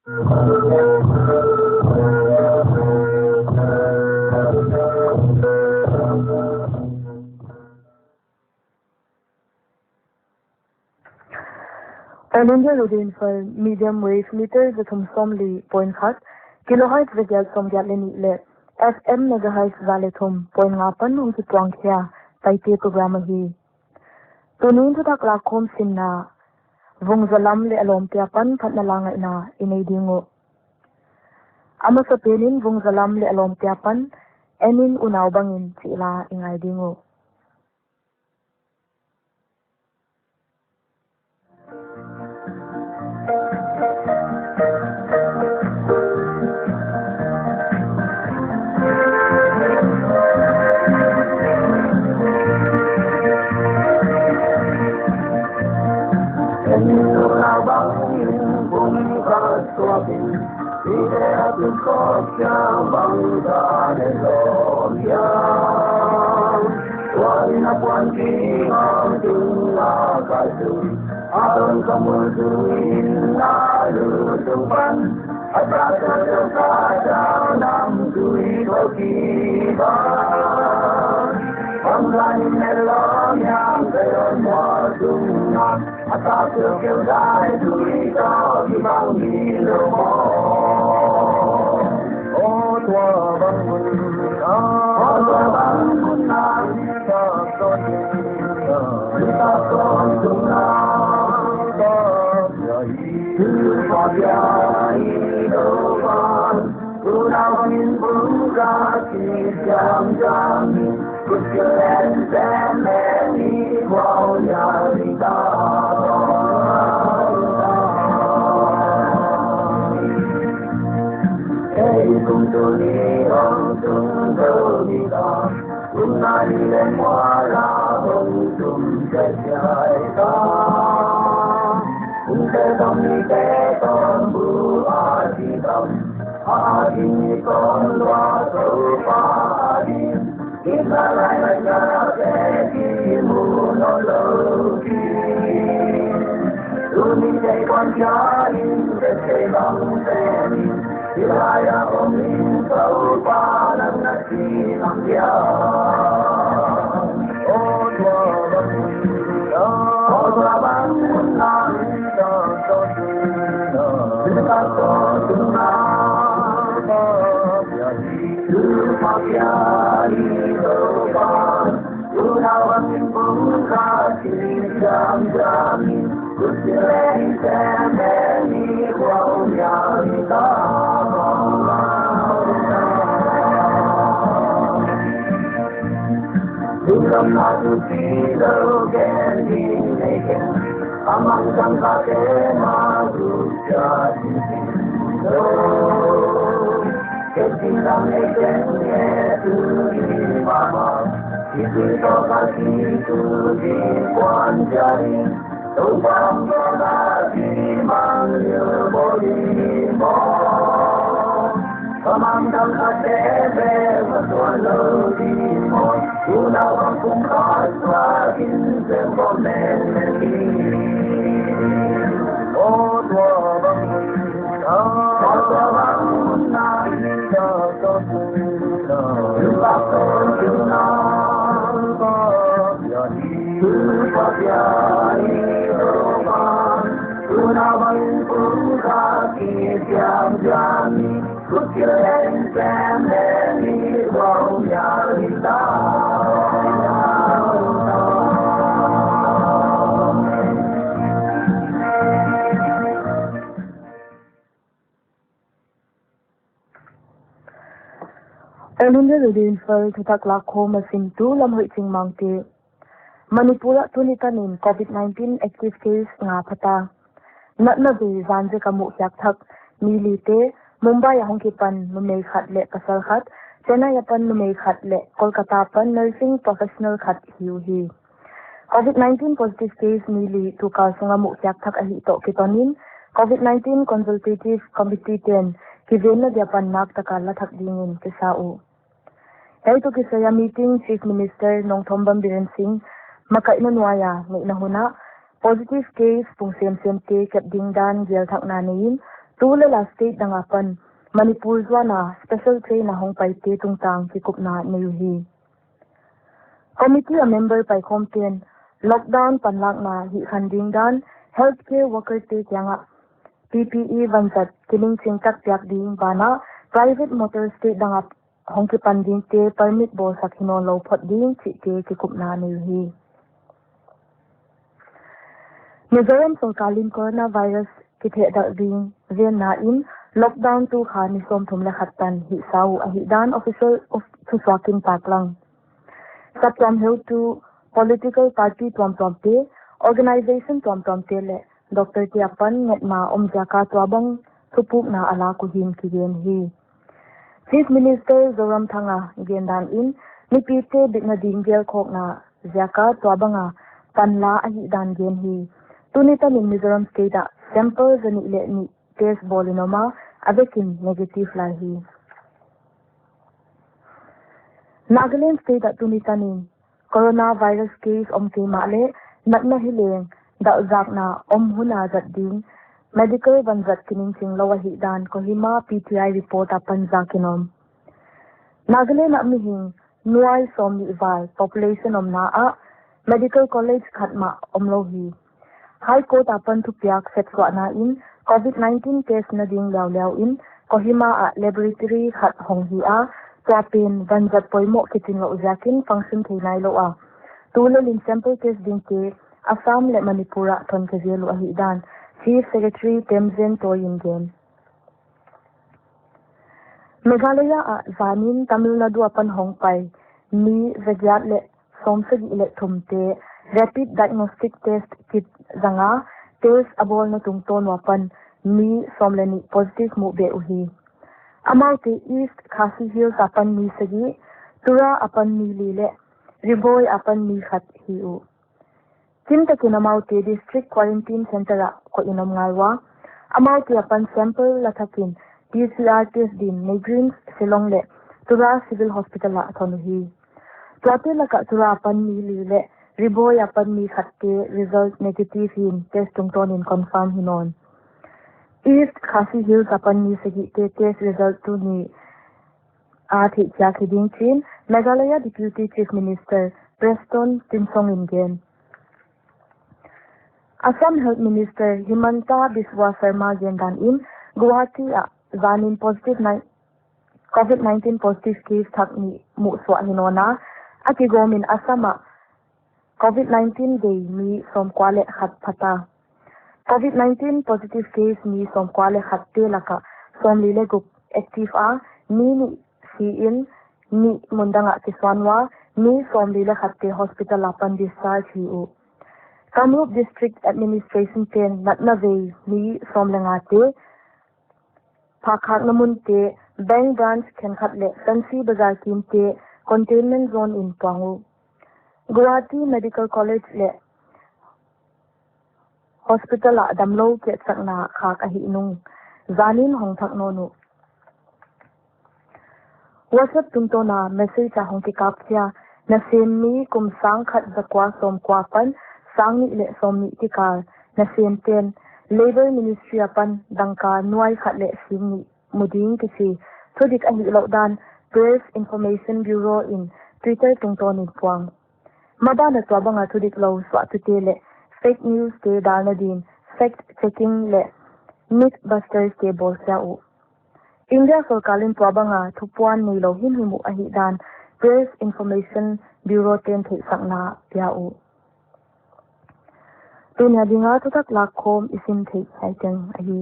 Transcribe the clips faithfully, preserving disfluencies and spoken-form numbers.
All India Radio Imphal, medium wave meter za thum sawmli point khat, kilohertz za giat sawmgiat leh nih leh F M megahertz za leh thum point nga apan hong kituang khia Paite program ahi. Tuni'n thuthak lakkhawm simna Vungzalam leh a lawmte apan phatna la ngaihna i nei ding uh. A masapen in Vungzalam leh a lawmte apan En in unau bangin chih la i ngai ding uh. All India Radio Imphal thuthak lakkhawm a simtu Lamhoih Chingmangte. Manipur ah tuni tanin covid nineteen active case nga phata. Natna vei zan zek a muh khiak thak mi lite, Mumbai a hong kipan numei khat leh pasal khat, Chennai a pan numei khat leh Kolkata pan nursing professional khat hi uhi. Covid nineteen positive case mi li tukal sunga muh khiak thak ahih toh kitonin, covid nineteen consultative committee ten kivenna dia pan nak taka la thak dingin kisa uh. Hiai toh kisai a meeting Chief Minister Nongthombam Biren Singh makaihna nuaia neihna hun ah positive case pung semsemte kep ding dan gel thakna neiin, Tu leh la state dang apan Manipur zuan a special train a hong paite tungtang kikupna nei uhi. Committee a member paikhawmte'n lockdown panlakna hihkhan ding dan, healthcare workerte kiangah P P E vanzat kiningching tak piak ding banah, private motor state dang a hong kipan dingte permit bawlsak hi nawnlou phot ding chihte kikupna nei uhi. Mizoram sorkar in coronavirus kithehdalh ding venna in lockdown tu kha ni sawmthum leh khat tan hihsa uh ahihdan official of thusuak in taklang. Saptuam heutu, political party tuamtuamte, organization tuamtuamte leh doctorte apan ngetna om ziak a tuabang thupukna a lak uh hi'n kigen hi. Chief Minister Zoramthanga gendan in mipite bitna ding gelkhawkna ziak a tuabang a panla ahihdan gen hi. Tuni tan in Mizoram state ah sample zanih leh nih test bawl in om a, a vek in negative lai hi. Nagaland state ah tuni tan in coronavirus case om kei mahleh natna hileng dalhzakna om hun a zat ding medical vanzat kiningching lou ahihdan Kohima P T I report apan zak in om. Nagaland ah mihing nuai sawmnih val population omna ah medical college khat mah omlou hi. High Court apan thupiak sepsuahna in COVID nineteen test na ding liauliau in Kohima ah laboratory khat hong hi a, tua pen vanzat poimoh kichin louh ziak in function thei nailou a, tulel in sample test dingte Assam leh Manipur ah thon khe zel uh ahihdan Chief Secretary Temjen Toy in gen. Meghalaya ah zanin Tamil Nadu apan hong pai mi zagiat leh sawmsagih leh thumte rapid diagnostic test kit zang a, test a bawlna tungtawn uah apan mi sawm leh nih positive mu beh uhi. Amaute East Khasi Hills apan mi sagih, Tura apan mi li leh Ri Bhoi apan mi khat hi uh. Kimtakin amaute district quarantine center ah koih in om ngal ua, amaute apan sample la thak in P C R test ding NEIGRIHMS Shillong leh Tura Civil Hospital ah thon uhi. Tuate lak ah Tura apan mi li leh Ri Bhoi apan mi khatte result negative hi'n test tungtawn in confirm hi nawn. East Khasi Hills apan mi sagihte test result tuni a theihkhiak hi ding chi'n Meghalaya Deputy Chief Minister Prestone Tynsong in gen. Assam Health Minister Himanta Biswa Sarma gendan in Guwahati ah zanin positive nine, COVID nineteen positive case thak nih muhsuah hi nawn a, a kigawm in Assam ah COVID nineteen dei mi sawmkua leh khat pha ta. COVID nineteen positive case mi sawmkua leh khatte lak ah sawmli leh guk active a, mi nih si in nih mundang ah kisuan ua, mi sawmli leh khatte hospital apan discharge hi uh. Kamrup District Administration te'n natna vei mi sawm leh ngate, phakkhakna munte, bank branch khenkhat leh Fancy Bazar kimte containment zone in puang uh. Guwahati Medical College leh hospital ah damlou ketsakna khak ahih nung zanin hong thak nawn uh. WhatsApp tungtawn a message a hong kikap khia nasem mi kum sangkhat zakua sawmkua apan sangnih leh sawmnih kikal nasemte'n Labour Ministry apan dangka nuai khat leh sing nih mu ding kichi thudik ahihlouh dan Press Information Bureau in Twitter tungtawn in puang. Maban a tuabang a thudik lou suahtute leh fake news te dalna din fact checking leh myth busters te bawl khia uh. India sorkar in tuabang a thupuan neilou himhim uh ahihdan Press Information Bureau te'n theihsakna pia uh. Tuni a ding a thuthak lakkhawm i sim theih hiai teng ahi.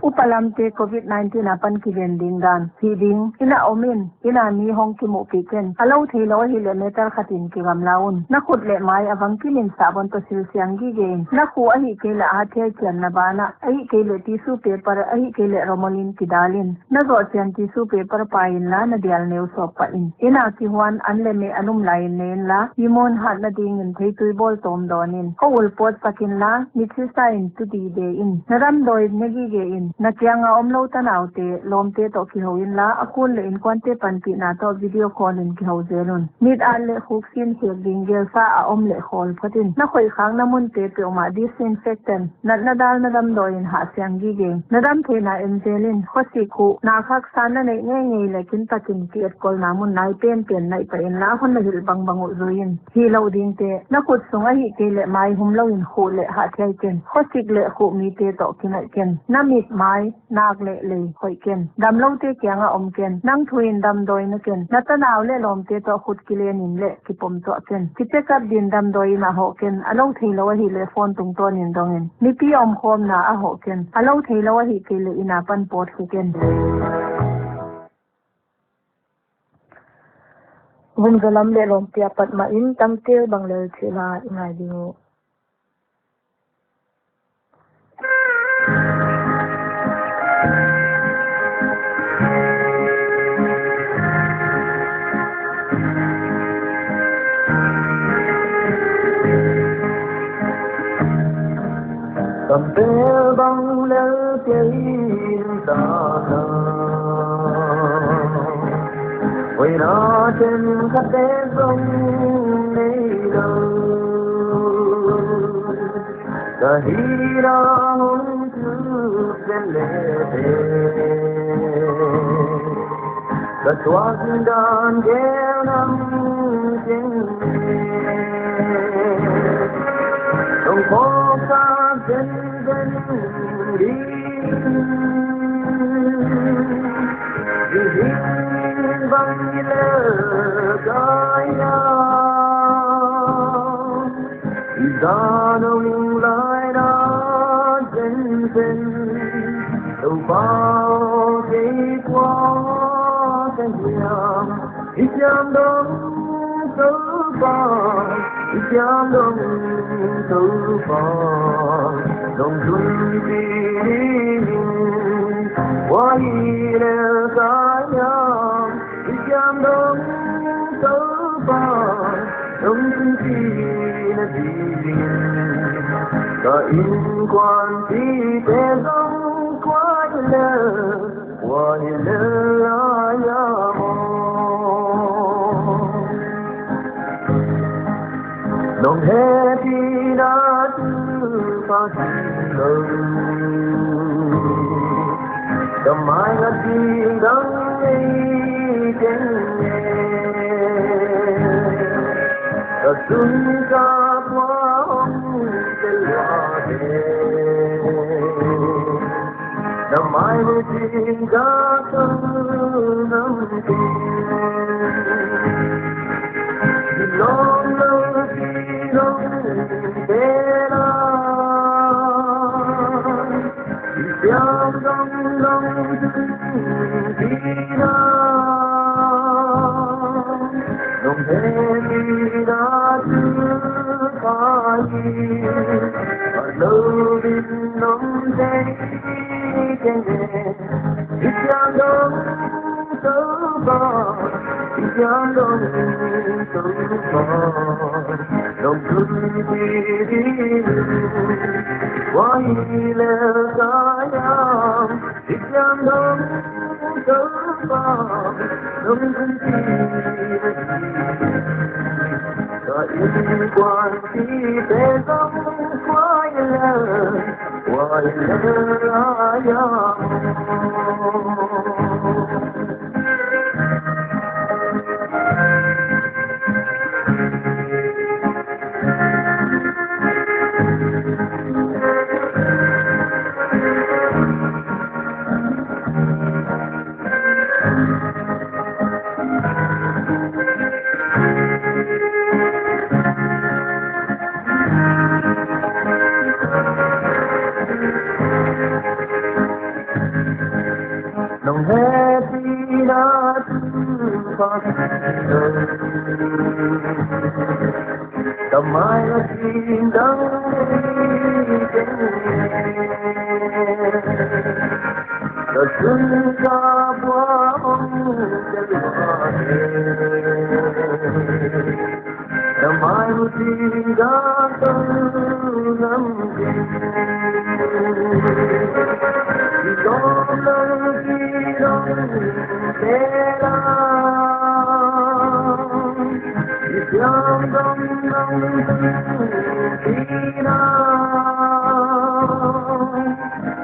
Upa lamte COVID nineteen apan kiven ding dan. Hih ding, inn ah om in, inn a mi hong kimuhpih ken. A lou theilou ahihleh meter khat in kigamla un. Na khut leh mai a vang kim in sahbawn toh silsiang gige in. Na khuh ahihkeileh a hathiai chianna banah, ahihkeileh tissue paper, ahihkeileh rumal in kidal in. Na zoh chian tissue paper pai inla na dial neu sawp pah in. Inn a kihuan an leh meh a um lai in ne inla, imun hatna ding in theitui bawl tawm dawn in. Kho ul pawt sak inla, mit sisa in tu dide in. Na damdawi ne gige in. Na kiang a omlou tanaute, lawmte toh kihou inla, a kul leh inkuante panpihna toh video call in kihou zel un. Mit at leh khuk sin khek ding gelsa a om leh khawl phot in. Na khoih khakna munte peuhmah disinfectant, natna dalna damdawi in hahsiang gige in. Na dam theihna en zel in, khosik khuh, nak haksa na neih ngeingei leh kintakin kietkolna mun nai penpen naih pah inla, hon na hilh bangbang uh zui in. Hihlouh dingte, na khut sung ahihkeileh mai humlou in khuh leh hah thiai ken. Khosik leh khuh mite toh kinaih ken. Na mit, mai, nak leh lei hoih ken. Damloute kiang a om ken. Nang thu in damdawi na ken. Na tanau leh lawmte toh khut kilen in leh kipom tuah ken. Ki check up din damdawi in a hoh ken. A lou theilou ahihleh phone tungtawn in dong in. Mipi omkhawmna a hoh ken. A lou theilou ahihkeileh inn apan pawt khe ken. Vumzalam leh lawmte apat mah in tangtel bang lel chih la i ngai ding uh. Tangtel bang lel chih in ta na. Oi na chen khat te zong nei lou. Ka hih a hong tu pen le te. Ka tuak dan gel nang chen. Nong ko ka chen chen di. Di hin bang le ka ya. I za nong lai na zen zen. Toupa kei kua ka hiam. I chiam dong Toupa. I chiam dong Toupa. Dong tun pi ni. Kua hi le ka hiam. I chiam dong Toupa, dong tun pi na di ding. Ka innkuanpihte zong kua hi le, kua hi le a ya maw. Nong hehpihna tuh ka sin lou. Ka mai a ding dang ei keng e. Ka sun ka pua hong tel ua e. Na mai mu tin ka tun nam tin. Di long long di long te na. Di siam long long di na. Long he di na tu pa di. Pa lo di long te. I chiam dong Toupa, i chiam dong Toupa, dong tun pi di. Kua hi le ka hiam, i chiam dong Toupa, dong tun pi di. Ka innkuanpihte zong kua hi le, kua hi le a ya. Nong hehpihna tuh ka sin lou. Ka mai a ding dang ei keng e. Ka sun ka pua hong tel ua e. Na mai mu tin ka tun nam tin. Di long Era, i siam dong nang tu tina.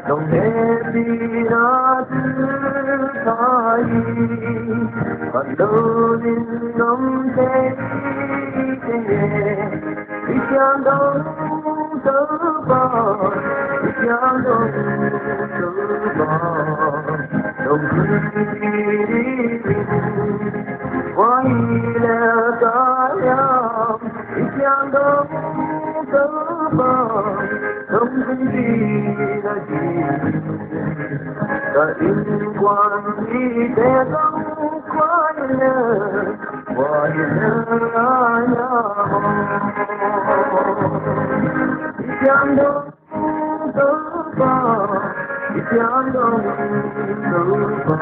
Dong he tina tu sai. Kan dong in dong te te. I siam dong Toupa, i siam dong Toupa, dong diri, wai le kaya, i siam dong Toupa, dong diri lagi. Ka innkuan mite dong kuai le, kuai le aya. I siam dong Toupa, i siam dong Toupa,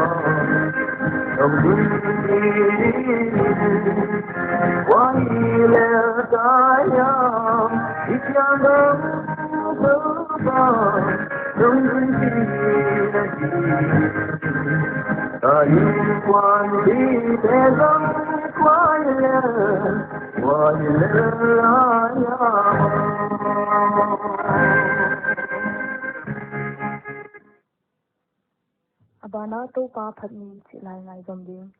dong diri, kuai le kaya, i siam dong Toupa, dong diri lagi. Ka innkuan mite dong kuai le, kuai le aya. A ban ah Toupa phat ni chih lai ngaidam ding.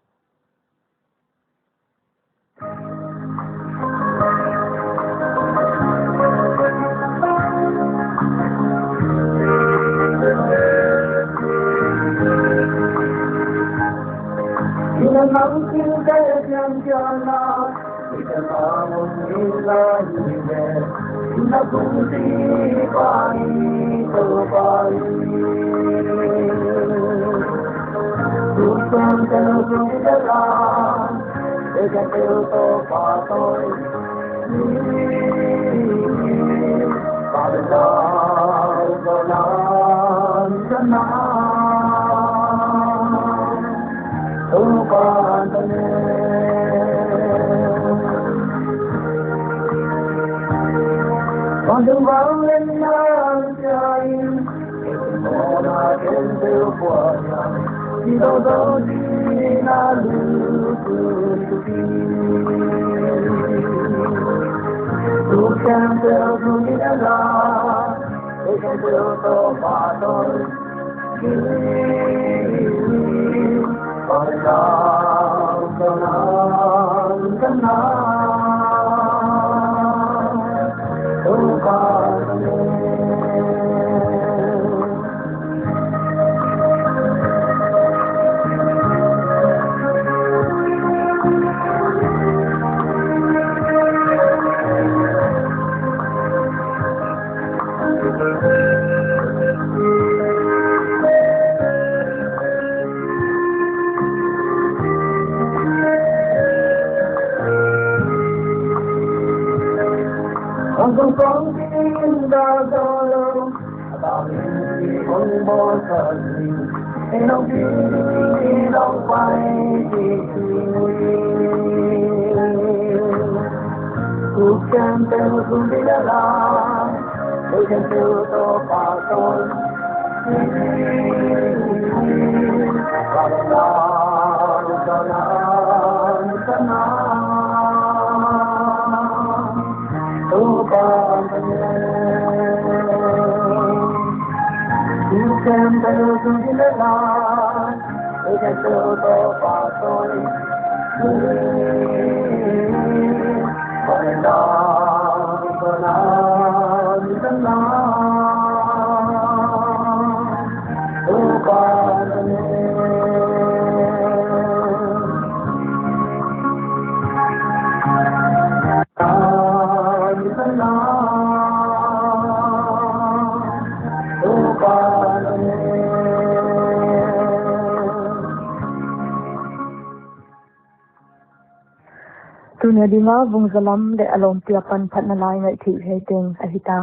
Tuni a ding a Vungzalam leh a lawmte apan phatna la i ngaih theih hiai teng ahi ta.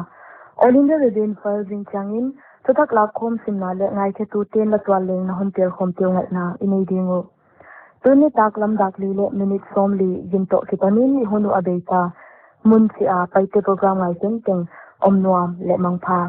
All India Radio Imphal zing chiangin thuthak lakkhawm simna leh ngaikhetute'n la tual leng na hon tel khawmte uh ngaihna i nei ding uh. Tuni nitaklam dak li leh minute sawmli gin toh kiton in i hun uh a bei ta. Mun chih a Paite program ngai tengteng om nuam leh mangpha.